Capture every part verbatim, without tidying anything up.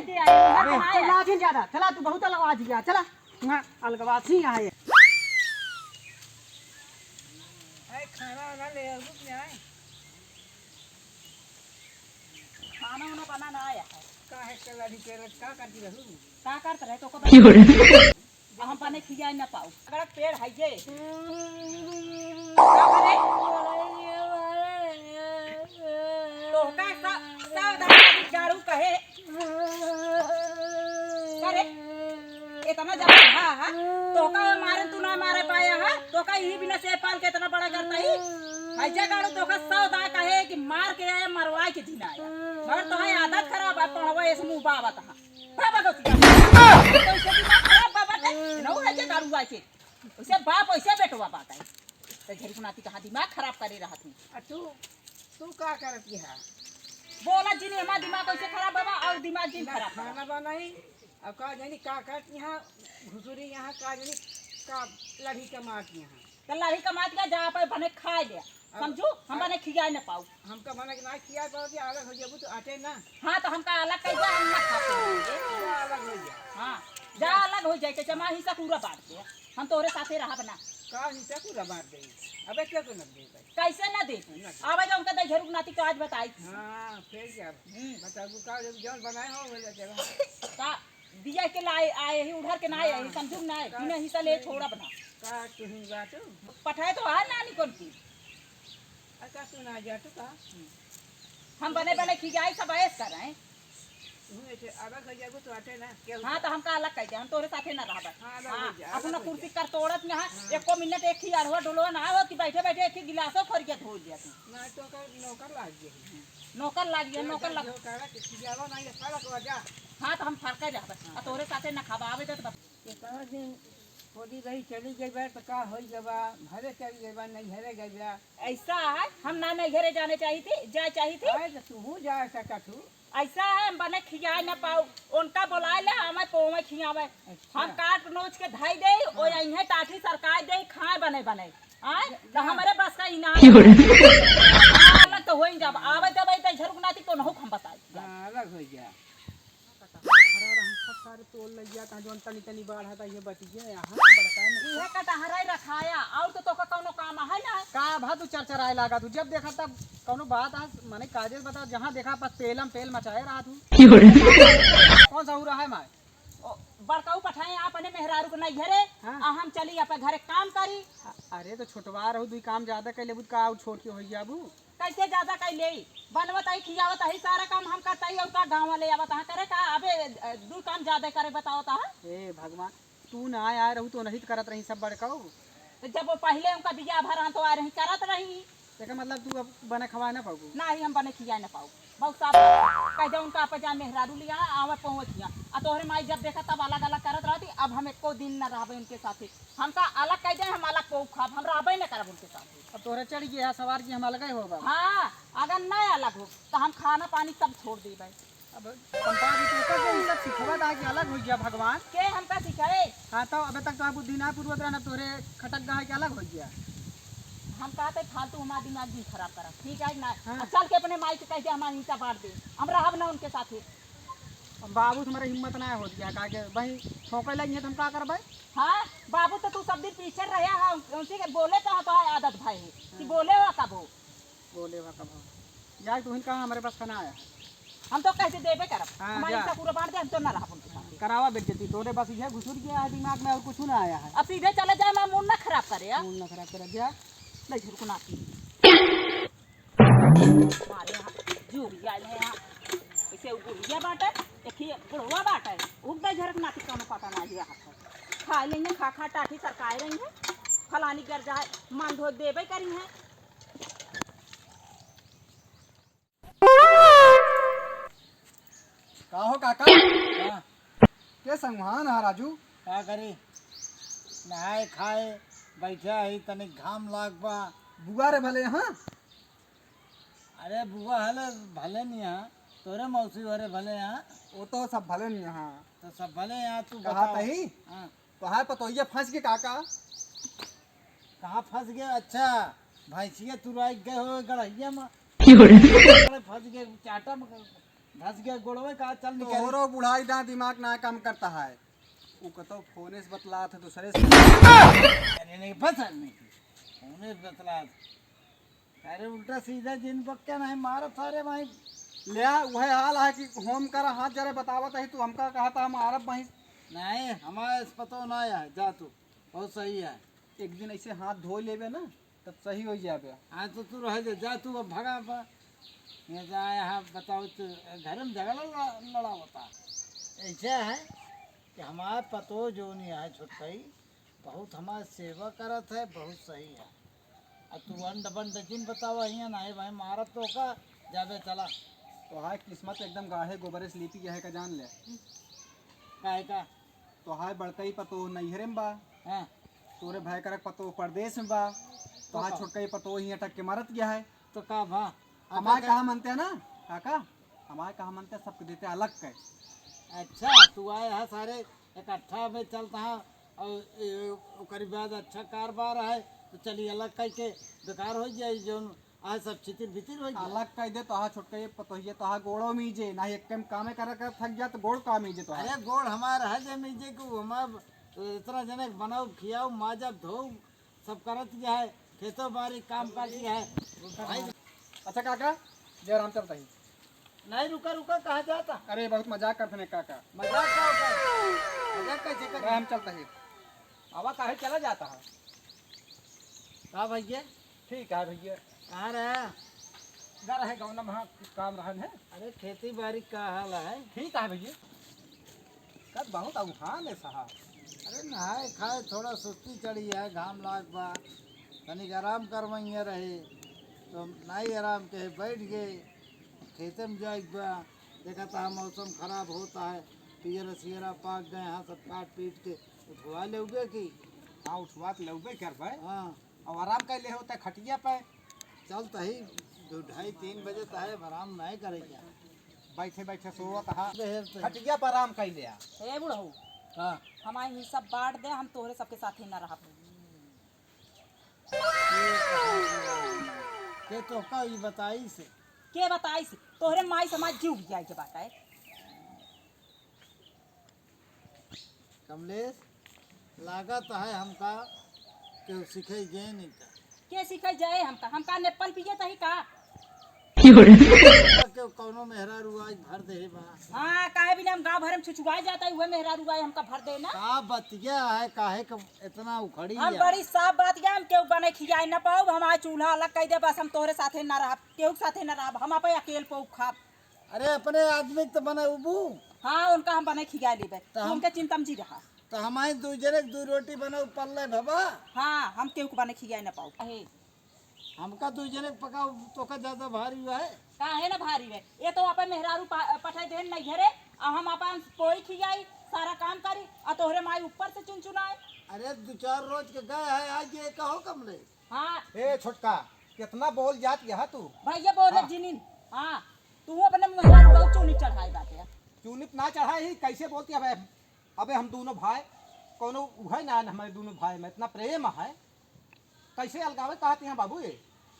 अरे, चला, आज ही ज्यादा। चला, तू बहुत अलगवाज गया। चला, वहाँ अलगवाज ही यहाँ है। अरे, खाना वाना ले आओ, रुक जाए। खाना वाना बना ना आया है। का है, चल, अभी तेरे का करती रहू? का करत रहे, तो को बता। अब हम बने खियाए ना पाऊ। अगर पेड़ है ये। का करे? तोहका सा-, सावधान झाड़ू कहे। करे? इतना ज्यादा भा, हा? तोहका मारे तू ना मारे पाया, हा? तोहका यही बिना से पाल के इतना बड़ा करता ही? है जे गाड़ू तोहका सौ दा कहे कि मार के आया, मरवा के दिन आया। मगर तोहर आदत खराब है, पढ़वा इस मुंह बाबत हा। बाबा को सिखा। तो इसे दिमाग खराब बाबा के, नौ है के दारू आए के। उसे बाप ऐसे बेटवा बात है। तो झरिक नाती कहाँ दिमाग खराब करे रहत है। आ तू, तू का करत है? बोला जिन हमार दिमाग ऐसे खराब बाबा और दिमाग जिन ना खराब बाबा। खाना बनाई, अब का जानी का करत है, घुसुरी यहाँ का जानी का लड़ी का मारत है। तो लड़ी का मारत है, जा पे बने खाए ले। अब समझू, हम अब बने खियाए न पाऊ। हमका मना के ना खिया पाओ, अलग हो जाबू तो आटे ना। हाँ, तो हमका अलग कह दे, हम ना खा पाएंगे। जा अलग हो जा। हाँ, जा अलग हो जाए, कैसे हमारा हिस्सा पूरा बांट दे। हम तोरे साथे रहब ना। का हिस्सा पूरा बांट दे? अबे क्या को ना दे भाई? कैसे ना दे? ना दे। आवे जा उनका दे झरुक नाती तो आज बताई। हाँ, फिर क्या? हम्म। बताबू का जब जौन बनाए हो, वो ले चला। का बिया के लाए आए ही, उधर के ना आए ही, हाँ। समझू ना आए, का बिना हिस्सा ले छोड़ब ना। का तुहिन बात हो? पठाए तो है नानी कौन की? आ का तू ना जा तू का? हम बने बने खियाई सब ऐस कर रहे हैं। तू ऐसे अलग हो जाबो तो आटे ना, क्या हाँ, होता? तो हमका अलग कह दे, हम तोरे साथे ना रहबे। हाँ, अलग हाँ, हो जा, अलग अपना हो कुर्सी जा। कर तोड़त में, हाँ, हाँ। एको मिनट एक ही अढ़वा डोलवा ना हो कि बैठे बैठे एक ही गिलासो खोर के धो लिया तू। ना तो कर नौकर लाग गया। नौकर लाग गया, जा, नौकर जा, लाग जो करा के खियावा ना, ये सारा को जा। हाँ, तो हम फरके रहबे। हाँ। आ तोरे साथे ना खाबा, आवे दे तो बस। कितना दिन होली रही चली गई बा, तो का होई गबा, भले चली गई बा, नैहरे गई बा। ऐसा है, हम ना नैहरे जाने चाहिए थी, जाए चाहिए थी। अरे, तो तू जा सकत हूँ। ऐसा है, हम बने खियाए ना पाऊ, उनका बुलाए ले, हमें पोवे खियावे। अच्छा। हम काट नोच के धाई दे, ओ हाँ। यहीं टाठी सरकाए दे, खाए बने बने। आए, तो जा। हमारे बस का इनाम। क्यों रे? अलग तो हो ही जाब, आवे जब आई तो झरुक नाती को नहुक हम बताई। हाँ, अलग हो गया। कटहरा हम सब सारे तोड़ लइया, कहाँ जौन तनी तनी बाढ़ा था, ये बच गया यहाँ, बड़का में। इहे कटहरा ही रखाया, और तो तोका कौनो काम है ना? का भा तू चरचराए लागा तू, जब देखा तब कौनो बात आज मने काजे बता, जहाँ देखा बस पेलम पेल मचाए रहा तू। क्यों रे? कौन सा हो रहा है माय? ओ, बड़काऊ पठाए अपने मेहरारू को नैहरे, हाँ। आ हम चली अपने घरे काम करी। अ-, अरे तो छोटवा रहू, दुई काम ज्यादा कर लेबू, का और छोट के होई जाबू? कैसे ज्यादा कर लेई? बनवत आई, खियावत आई, सारा काम हम करत आई, और का गाँव वाले आवत हाँ करे का? अबे, अ, दू काम ज्यादा करे बतावत हाँ? ए भगवान, तू ना आए, आए रहू तो नहीं करत रही सब बड़काऊ। तो जब वो पहले उनका बियाह भरा तो आ रही, करत रही। तेका मतलब तू अब बने खवाए ना पाबू? नाही, हम बने खियाए ना पाऊ। बहुत साफ कह दे उनका, आप जा मेहरारू लिया, आवे पहुँच गया। आ तोहरे माई जब देखा तब अलग अलग करत रहती, अब हम एको दिन न रहबे उनके साथे। हमका अलग कह दे, हम अलग को खाब, हम रहबे न करब उनके साथे। अब तोहरे चढ़ गया सवार की हम अलग ही होबा। हाँ, अगर न अलग हो तो हम खाना पानी सब छोड़ देबे। अब पंपा जी तो ऊपर से ई सब सिखवा दा कि अलग हो गया भगवान। के हमका सिखाए? हाँ, तो अबे तक तो बुद्धि ना पूर्वक रहना, तोरे खटक गा है कि अलग हो गया। हम कहते फालतू हमारा दिमाग भी खराब करा, ठीक है ना? हाँ। अब चल के अपने माई के कह दे हमारा हिस्सा बांट दे, हम रहब ना उनके साथे। अब बाबू तुम्हारा हिम्मत ना होत गया, का के भाई ठोके लगी है, तुम का करबे? हाँ, बाबू तो तू सब दिन पीछे रहे, हाँ, उनसे के बोले तो, तो आदत भाई है कि हाँ। बोले हो कब हो? बोले बा कब हो? जाए तू हिन कहा हमरे बस का ना आया है। हम तो कैसे देबे करब? हाँ, हमारे जा। हिस्सा पूरा बांट दे, हम तो ना रहब उनके साथ। करावा बेइज्जती, तोरे बस ये घुसुर गया है दिमाग में और कुछ ना आया है। अब सीधे चले जाए, मैं मूड ना खराब करे, हाँ? मूड ना खराब करे, जा। नहीं, रुको ना, पी। हमारे यहाँ जो भी आए हैं यहाँ, इसे वो बुढ़िया बाटे, एक ही बुढ़वा बाटे, उगदा झरक नाती कौनो पता ना लिया हाथ है। खा लेंगे, खा खा टाटी सरकाए रही है, फलानी कर जाए, मन धो देबे करी है। का हो काका? हाँ। के संगवान हा राजू? का करी? नहाए खाए बैठे ही, तनिक घाम लाग बा। बुआ रे भले हाँ? अरे बुआ हले भले नहीं हाँ, तोरे मौसी हरे भले हाँ। वो तो सब भले नहीं हाँ। तो सब भले हाँ, तू कहा बताओ। तही? हाँ। तोहार पतोहिया फंस गए काका। कहाँ फंस गए? अच्छा, भैंसिया तुराई गए हो गड़हिया में। क्यों रे? अरे फंस गए चाटा में। धस गया गोड़वे का, चल निकल। तोहरो बुढ़ाई ना, दिमाग ना काम करता है। वो कतो फोने से बतलात है दूसरे से। अरे नहीं, बस नहीं। फोने से बतलात। अरे उल्टा सीधा जिन बक्के नहीं मारत सारे भाई। ले आ, वह हाल है कि होम कर हाथ जरे बतावत है, तू हमका कहा था हम अरब भाई। नहीं, हमारे इस पतो ना है, जा तू, बहुत सही है। एक दिन ऐसे हाथ धो लेबे ना, तब सही हो जाबे। हाँ, तो तू रह जा, जा तू अब भगा बा। ये जा, यहाँ बताओ तो, घर में झगड़ा लड़ा, लड़ा होता। ऐसे है कि हमार पतो जो नहीं है छोटकई, बहुत हमार सेवा करत है, बहुत सही है। अब तू अंड बंड जिन बतावा हियाँ, नहीं भाई, मारत तो का, जाबे चला। तोहार किस्मत एकदम गाढ़े गोबरे से लिपि गया है का, जान ले। काहे का? तोहार बड़कई पतो नैहरे में बा। हाँ। तोरे भाई करक पतो परदेस में बा। तोहार का? छोटकई पतो ही अटक के मरत गया है। तो का भा? हमार अच्छा, कहा मनते है ना, काका? हमार कहा मनते सबके देते अलग के। अच्छा, तू आए है सारे इकट्ठा में चलता है और ए, ओकरी बाद अच्छा कारोबार है, तो चली अलग कह के बेकार हो जाए, जो आज सब छितिर भितिर हो गया। अलग कह दे, तोहार छोटकई पतोहिए, तोहार गोड़ो मीजे, ना एक काम कामे करे कर थक जा, तो गोड़ का मीजे तोहार? अरे गोड़ हमार है जे मीजे, कि हमार इतना जने के बनाओ, खियाओ, माजब, धो, सब करत गया है, खेतों बारी काम करती है। भाई, अच्छा काका, जय राम चलता ही। नहीं, रुका, रुका, कहाँ जाता? अरे बहुत मजाक करते हैं काका। मजाक का होता है? मजाक कैसे कर? राम चलता ही। आवा काहे चला जाता है? का भैया? ठीक है भैया। कहाँ रहा? घर है गौना, वहाँ कुछ काम रहन है। अरे खेती बारी का हाल है? ठीक है भैया। कद बहुत अवहान है साहब। अरे नहाए खाए थोड़ा सुस्ती चढ़ी है, घाम लाग बा, तनिक आराम करवइया रहे, तो नाई आराम के बैठ गए। खेते में जाए बा, देखा था मौसम खराब होता है, पियरा सियरा पाक गए हैं, सब काट पीट के उठवा लेउगे की। हाँ, उठवा तो लेउगे करबे। हाँ। अब आराम कर ले होता खटिया पे। चल तही दो ढाई तीन बजे तहे आराम नहीं करे क्या? बैठे बैठे सोवत हा। देर से। खटिया पर आराम कर ले आ। ए बुढ़ऊ, हाँ। हमारे ही सब बांट दे, हम तोहरे सबके साथे न रहब। के तोहका ई बताई से? के बताई से? तोहरे माई समाज जीव जाए के बात है। कमलेश, लागत है हमका केहू सिखाई गए नहीं का। के सिखाई जाए हमका? हमका नेपल पिए तही का? केहू कौनो मेहरारू आज भर दे बा। हाँ, काहे बिना हम गाँव भर में छुछुआए जाता है, उहे मेहरारू आए हमका भर दे ना। का बतिया है, काहे के इतना उखड़ी हम है? बड़ी साफ बात है, हम केहू बने खियाए ना पाउब, हम आज चूल्हा अलग कह दे, बस हम तोहरे साथे ना रहब, केहू के साथे ना रहब, हम आपे अकेल पे खाब। अरे, अपने आदमी के तो बनाउबू। हाँ, उनका हम बने खिया लेबे। तो तू हम, उनके चिंता में जी रहा। तो हमारे दू जने के दू रोटी बनाउ पल्ले भवा। हाँ, हम केहू के बने खिया ना पाउब। अहे। हमका दू जने के पकाउ, तोका ज्यादा भारी हुआ है। काहे ना भारी है? ये तो अपन मेहरारू पा-, पठाई देन नैहरे, आ हम अपन पोई खियाई, सारा काम करी, आ तोहरे माई ऊपर से चुनचुनाए। अरे, दू चार रोज के गए है, आज ये कहो कमले। हाँ। ए छोटका, कितना बोल जात यह तू? भैया बोले हाँ। जिनिन। हाँ, तू अपने मेहरारू बहुत चूनी चढ़ाई बाटे। चूनी ना चढ़ाई ही, कैसे बोलती है? अबे, अबे हम दोनों भाई, कोनो उहे ना है हमारे दोनों भाई में इतना प्रेम है, कैसे अलगावे कहती हैं बाबू ये?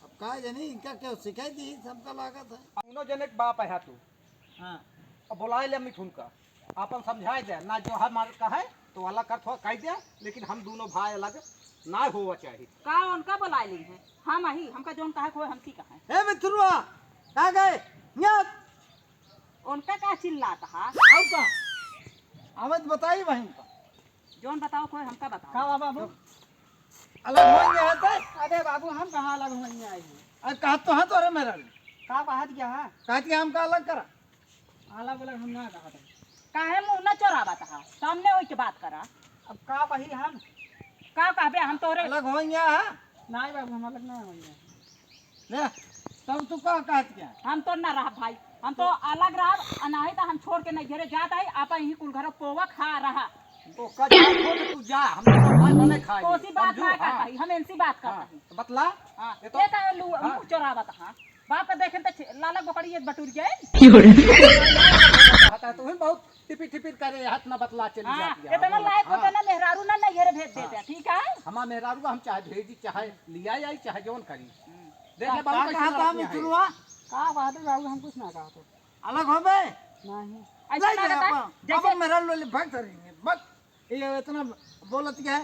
अब का जानी इनका क्या सिखाई दी, सबका लागत है। दोनों जने के बाप है तू। हाँ। अब बुलाए ले मिथुन का, आपन समझाए दे, ना जो हमार कहे तो वाला कर थोड़ा कह दे, लेकिन हम दोनों भाई अलग ना होवा चाहिए। का उनका बुलाए ली है? हम अही, हमका जौन कहे को हमसी कहे। ए मिथुनवा, कहाँ गए? नियत। उनका का चिल्लात हा? आउ का? आवे तो बताई वहीं का। जौन बताओ कोई हमका बताओ। का बा बाबू? अलग होइए है ते? अरे बाबू, हम कहाँ अलग होइए आई? अरे कहत तो है तोरे मेरा। का बात क्या है? कहत कि हमका अलग करा। अलग अलग हम ना कहत है। काहे मुंह ना चोरावत हा? सामने होई के बात करा। अब का बही हम? का कहबे हम तोरे? अलग होइए है? नहीं बाबू, हम अलग ना होइए। ले, तब तू का कहत क्या? हम तो ना रहब भाई, हम तो अलग रहब, आ नाही तो हम छोड़ के नहीं घरे जात आई, आपा यहीं कुल घर पोवा खा रहा। तो का जा, छोड़ के तू जा, हम तो भाई बने खाई। कोसी बात समझू? ना हाँ। करता ही, हम इनसी बात करता हाँ, ही। तो बतला। हाँ, ये तो ये का लू, हाँ। मुंह चोरावत हाँ। बाप का देखें तो छ-, लाला गोकड़ी ये बटुर गए। कहता है, तू ही बहुत टिपिर टिपिर करे, हाथ ना बतला चली हाँ, जाती है। इतना हाँ, लायक हाँ। होता ना, मेहरारू ना, ना ये रे भेज हाँ। देते, ठीक है? हमार मेहरारू हम चाहे भेजी, चाहे लिया आई, चाहे जौन करी। हम्म। देख ले का, बाबू का कैसे कहा था लड़की है। मिथुनवा? का बात है बाबू, हम कुछ ना कहा तो। अलग होबे? नहीं। ऐसे लाई दे लागत है, अपन, जैसे अपन मेहरारू लोग ले भाग करेंगे। बस, ये इतना बोलत क्या है?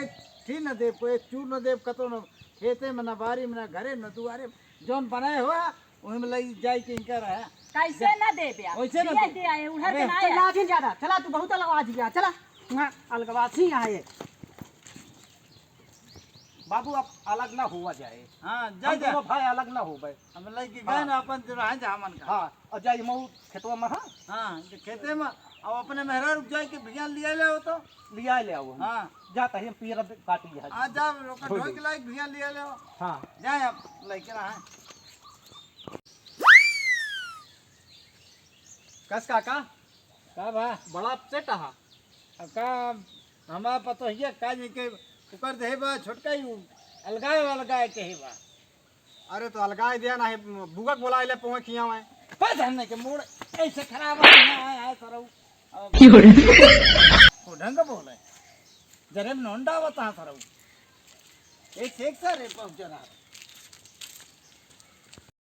एक ठी न देब को, एक चूर न देब, कतो न, खेते में, न बारी में, न घरे, न दुआरे में, जौन बनाए हुआ, वही में लई जाई के इनका रहा। कैसे न देब यार? वैसे न दिया देब। दिया है, उड़हर अरे, के ना चल, है। लाजिन ज्यादा। चला, तू बहुत अलग आज गया। चला। हाँ, अलगवासी यहाँ है। बाबू, आप अलग ना हुआ जाए। हाँ, जा, हम जा। दोनों भाई अलग ना होबे। हम लइके हाँ। गए ना अपन जो रहे जहाँ मन का। हाँ, और जाइए मऊ खेतवा में, हाँ। हाँ, तो खेते में, अब अपने मेहरारू जाए के भियान लिया ले हो तो। लिया ले आओ। हाँ। जा तही हम पियर काटी है। हाँ, जा, ओकर ढोई के लाइक भियान लिया ले हो। हाँ। जाए अब लइके रहे। कस काका, का बा? बड़ा upset आहा। अब का हमार पतोहिया का जी के ओकर देहे बा छोटका ही उ अलगाए अलगाए कहे बा। अरे तो अलगाए दिया ना है, बुगक बोलाए ले पोहे खियावे। पता नहीं के मूड ऐसे खराब है, यहाँ आया है सरऊ। अब की हो रे? को ढंग बोले। जरे में नोंडा बता सरऊ। एक से एक सर है पहुँच रहा।